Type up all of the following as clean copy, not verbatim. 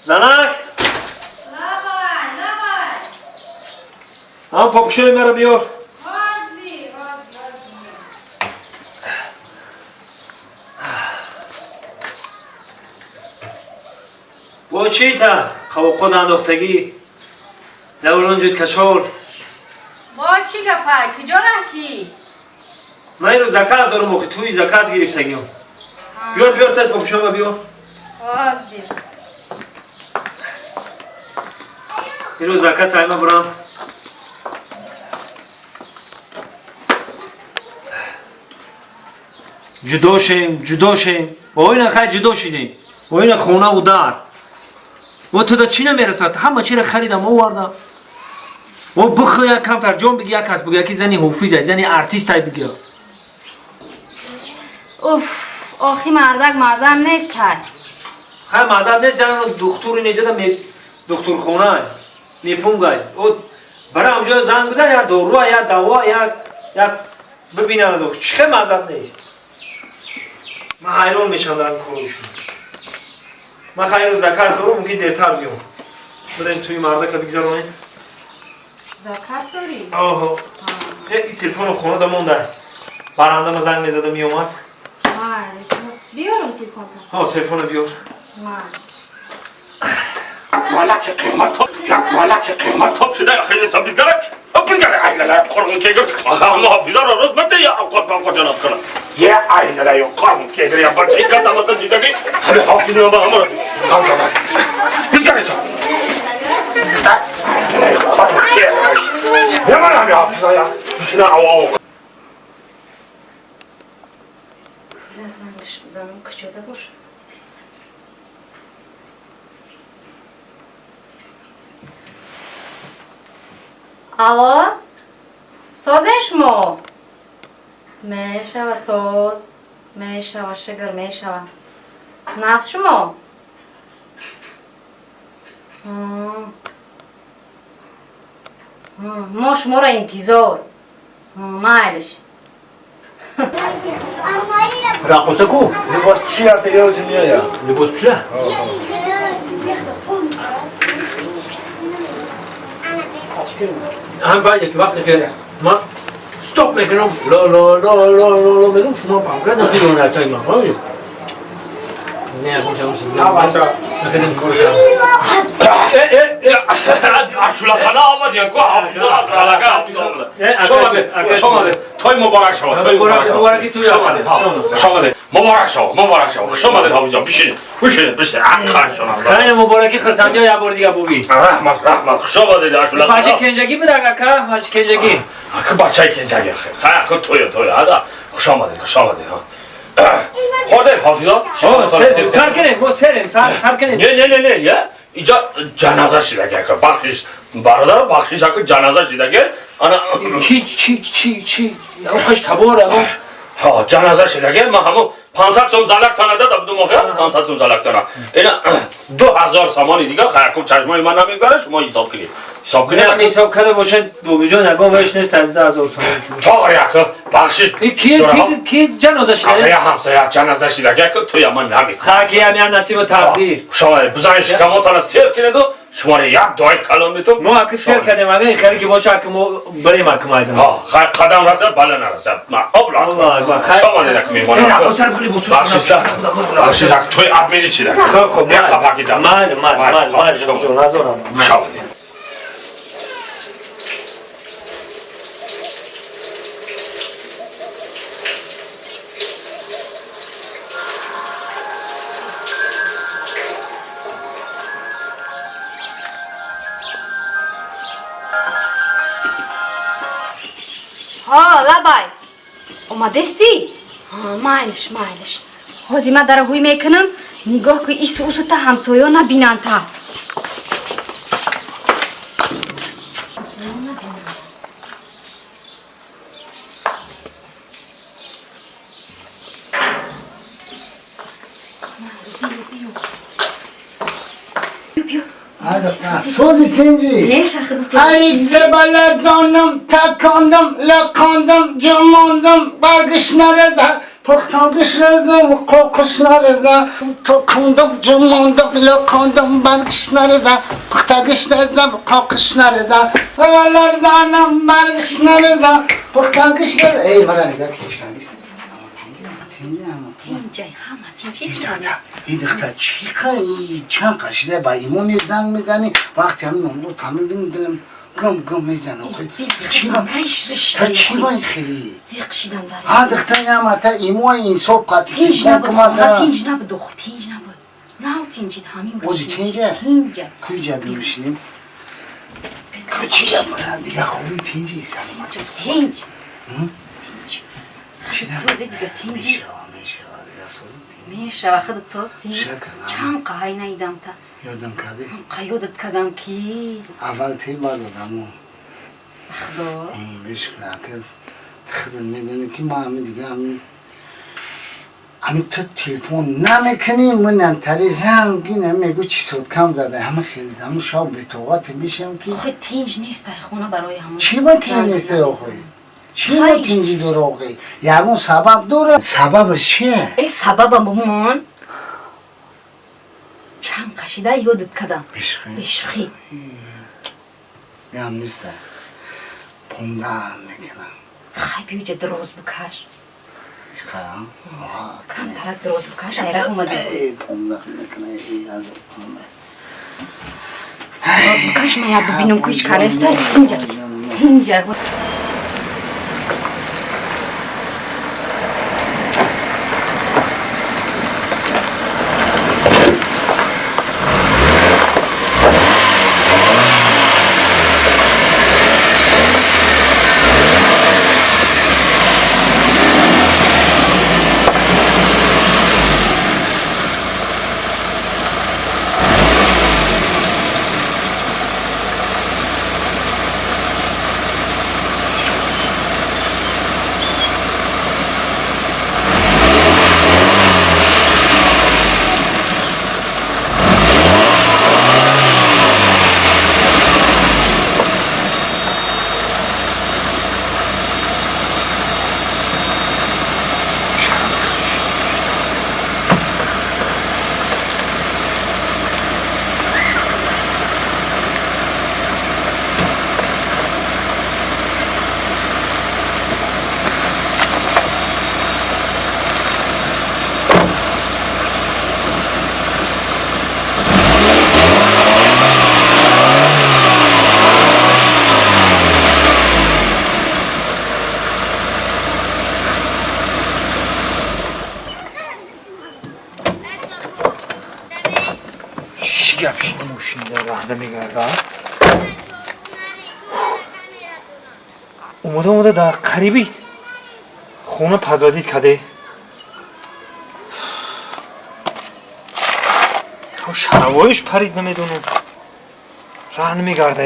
Занак! Лабай, лабай. Ҳам попушои маро биёр. Ҳозир, ҳозир, ҳозир. Бо чӣ та? Қавоқод андохтагӣ. Лавлонҷуд кашол. Бо чӣ гапай? Куҷо раҳкӣ? Ман инро заказ дорам, охи туи заказ гирифтагиам. Биёр, биёр, тез попушома биёр. Ҳозир. Инро заказ айма бурам. Ҷудо шем, ҷудо шем. Оина хай ҷудо шидем. Оина хонаву дар. Во туда чӣ намерасад? Ҳама чиро харидам, овардам. Во бихӯ як камтар ҷон биги, як кас биги, яки зани ҳофизай, зани артистай бигия. Уф, охи мардак мазам нест ҳай. Хай мазаб нест, зан духтури неҷада духтурхона мепунгай. О бара ҳамҷо занг бизан, як доруа, як даво, як бибинанд. Чӣ хел мазаб нест? Ман ҳайрон мешавам дар ин коришон. Ман хайру заказ дорам, мумкин дертар биём. Бирем туи мардака бигзаронем. Заказ дорӣ? Оҳо. И телефоно хонада монда. Барандама занг мезада меомад. Майлиш. Биёрам телефонта. Ҳо, телефоно биёр. Майлиш. Малаки қиёмат топ, як малаки қиёмат топ шуда, хеле сабидгара, бизгара айнала қурғун кегир, муҳофизаро рост мата я авқот фавқот ҷаноб кунам. Я айнала ё қурғун кегир, я бача ин катамата ҷидаги, ҳами ҳофизи ма ҳамаро ғам додад. Бизгара со. Айнала ё қурғун кегир. Я ман ҳами ҳофиза я. Бишина ав ав. Зангш бизанам, куҷода бошад? Алло? Созен шумо? Мешава соз. Мешава, шугр, мешава. Нағз шумо? Мо шуморо интизор. Майлиш. Раққоса ку? Либоспӯшӣ ҳаст, ёзи меояд. Либоспӯша? Ҳам баъд як вақте ки ман стоп мекунам, ло ло ло ло ло ло мегӯм, шумо конкретно бидонед тай ман, фаҳмидед? Не, ягон чиз На, бача. Нахезем кори сар. Э, э, э, ашулахана омад, яку ҳофиза алака ҳофиза омад. Шомаде, шомаде. Той муборак шавад, той муборак шавад. Мубораки туй. Шомаде, шомаде. Муборак шавад, муборак шавад. Хуш омадед, ҳофиза. Бишинед, бишинед, бишинед. Аққан шонам. Хайр, мубораки хурсандиё як бори дига бубин. Раҳмат, раҳмат. Хуш омадед, ашулахана. Бача кенҷагӣ буд ака, бача кенҷагӣ. Ака бачаи кенҷагӣ. Хай, ака тоя, тоя. Ада, хуш омадед, хуш омадед. Хӯрдед, ҳофиза? Сар кунед, мо серем, сар сар кунед. Не, не, не, не, я. Инҷа ҷаноза шидаги ака. Бахшиш, бародар, бахшиш ака ҷаноза шидаги. Ана Чӣ, чӣ, чӣ, чӣ? Охаш табор амо. Ҳа, ҷаноза шидаги. Ман ҳамун 500 сом залак тана дада будум охир, 500 сом залак тана. Ина 2000 сомони дига хаякум чашмои ман намегзара, шумо ҳисоб кунед. Ҳисоб кунед. Не, ҳисоб карда бошед, бобиҷон, ягон веш нест, 2000 сомон ки бошад. Тоғри ака, бахшиш. И ки, ки, ки ҷаноза шида? Я ҳамсоя ҷаноза шидаги ака, туя ман намекунам. Хаки ям я насибу тақдир. Хуш омадед. Бизанед шикамотана сер кунеду шуморо як дуои калон метум. Мо аки сер кардем, ага хеле ки боша, аки мо барем аки майдон. Ҳа, хай қадам расад, бала нарасад. Ма обла. Аллоҳ акбар. Хуш омадед ака меҳмон. Раққоса були босуш. Бахшиш, бахшиш ака, той админи чида. Хоб, хоб, як хапаки дам. Майли, майли, майли, майли, бобиҷон, назорам. Хуш омадед. Ҳо, лабай. Омадестӣ? Майлиш, майлиш. Ҳозир ман дара ҳуй мекунам, нигоҳ ку ису усу та ҳамсоё набинанд та. Ҳамсоё набинанд. Биё, биё. Биё. Сози тинҷи. Меша худат. Ай себалазонам, такондам, лақондам, ҷамондам, баргиш нареза, Пухтагиш резам, қоқиш нарезам, токундам, ҷумондам, лоқондам, баргиш нарезам, пухтагиш резам, қоқиш нарезам, ларзанам, баргиш нарезам, пухтагиш резам. Эй, мара нигоҳ ҳеч кас нест. Тинҷай, ҳама тинҷ, ҳеч кас нест. Ин духтар чӣ қай чанд қашида ба имоне занг мезанӣ, вақте ҳамин номло та мебинӣ дилам гум гум мезана. Охи чӣ ба Риш риш. та чӣ ба ин хеле? Зиқ шидам дар. Ҳа, духтар намата имо инсоф қатӣ Тинҷ телефон набуд, кумата. тинҷ набуд, охо, тинҷ набуд. Нав тинҷид ҳамин рӯз. Ози тинҷа? Тинҷа. Куҷа бимишинем? Чӣ гап бозан дига хуби тинҷи саломат. Тинҷ. Тинҷ. Сози дига тинҷи. Мешава, мешава, дига сози тинҷ. Мешава, худат соз тинҷ. Шака, на. Чанд қаҳай наидам та. Ёдам кардӣ? Қаёдат кардам ки. Аввал ти баъд одамо. Худо. Бешка, худат медонӣ ки ман ҳамин дига ҳамин ту телефон намекунӣ, манам тари рангин мегӯ чӣ соткам зада, ҳама хеле ҳамун шаб бетоқате мешавам ки. Охи тинҷ нест ай хона барои ҳамон. Чӣ ба тинҷ нест охи? Чӣ ба тинҷӣ дора охи? Ягон сабаб дора? Сабабаш чие? Э, сабабам бумон. Чанд қашида ёдат кардам. Бешухӣ. Бешухӣ. Гам нест. Помдан мекунам. Хай, биёҷа дроз бикаш. Ха? Камтарак дроз бикаш, айрақ омадӣ. Эй, помдан мекунам. Эй, азоб. Дроз бикаш, ман як бибинам ку ҳеч кас нест. Тинҷа. Тинҷа. Чӣ гап шид, мошинда раҳ намегардад? Омода омода дар қариби хона подводить каде. Шаравоиш парид, намедонам. Раҳ намегарда.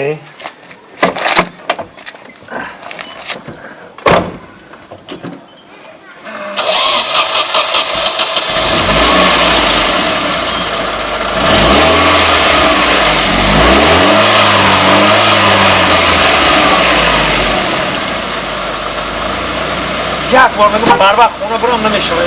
Як бор мегӯм, барвақт хона бирам, намешава.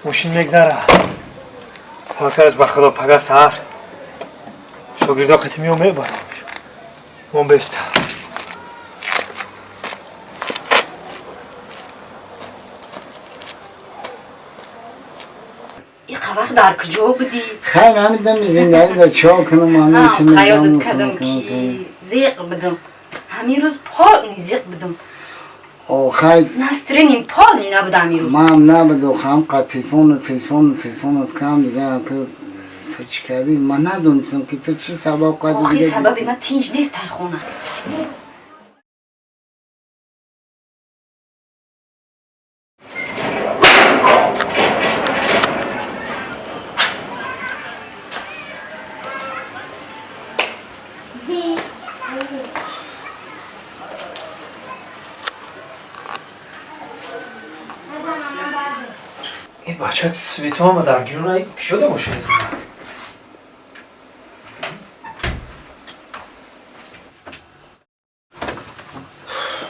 Мошин мегзара. Таваккалаш ба Худо, пага саҳар шогирдо қити меом, мебарам. Мон беста. Иқа вақт дар куҷо будӣ? Хайр, ҳамин дами зиндагӣ да чиҳо кунам, ҳамин Қаёдат кардам ки зиқ будам. Ҳамин рӯз полный зиқ будам. Охай. Настроением полный набуд ҳамин рӯз. Ман набуд, охам қа телефону телефону телефонот кам дига ки ту чӣ кардӣ, ман надонистам ки ту чӣ сабаб қадӣ. Охи, сабаби ман тинҷ нест ай хона. Бача светома дар гирона кишода бошад.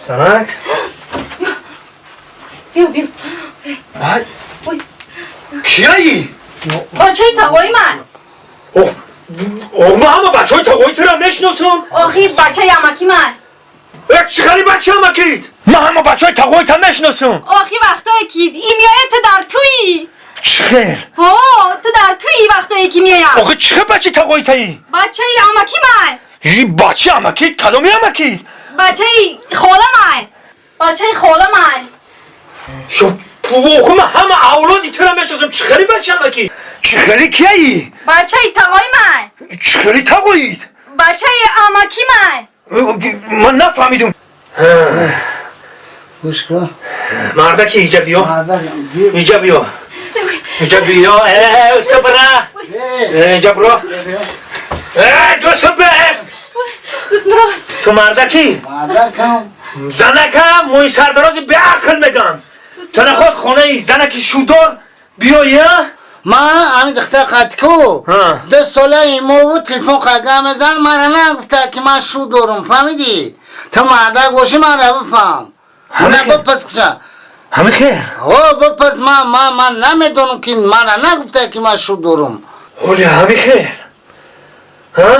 Занак. Биё, биё. Вай. Ой. Кияи? Бачаи тағои ман. Ох, ох, ман ҳама бачаҳои тағои тура мешиносам. Охи, бачаи амаки ман. Э, чӣ хели бача амакит? Ман ҳама бачаҳои тағои та мешиносам. Охи, вақтое ки и меояд, ту дар туӣ. Чӣ хел? Ҳо, ту дар туӣ вақтое ки меоям. Охи, чӣ хел бачаи тағои таи? Бачаи амаки ман. И бачаи амакит? Кадоми амакит? Бачаи хола ман. Бачаи хола ман. Шо, охи, ман ҳама авлоди тура мешиносам. Чӣ хели бача амакит? Чӣ хели кияи? Бачаи тағои ман. Чӣ хели тағоит? Бачаи амаки ман. Ман нафаҳмидум. Гӯш кун. Мардаки, иҷа биё. Мардак, биё. Иҷа биё. Иҷа биё. Э, сабра. Э, Иҷа биро. Э, гӯсбест. Дӯстмурод. Ту мардаки? Мардакам. Занака мӯи сардарози беақл меган. Ту наход хонаи занаки шудор биёи, а? Ман ҳамин духтар қатку Ҳа. 2 сола имову телефон қага мезан, мара нагуфта, ки ман шу дорум, фаҳмидӣ? Ту мардак бошӣ, мара бифаҳм. На, бипас киша. Ҳами хел. О, бипас, ман намедонам, ки мара нагуфта, ки ман шу дорум. Оли, ҳами хел. Ҳа?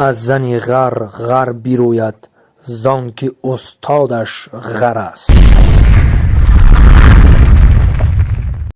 Аз зани ғар ғар бирояд, зон ки устодаш ғар аст.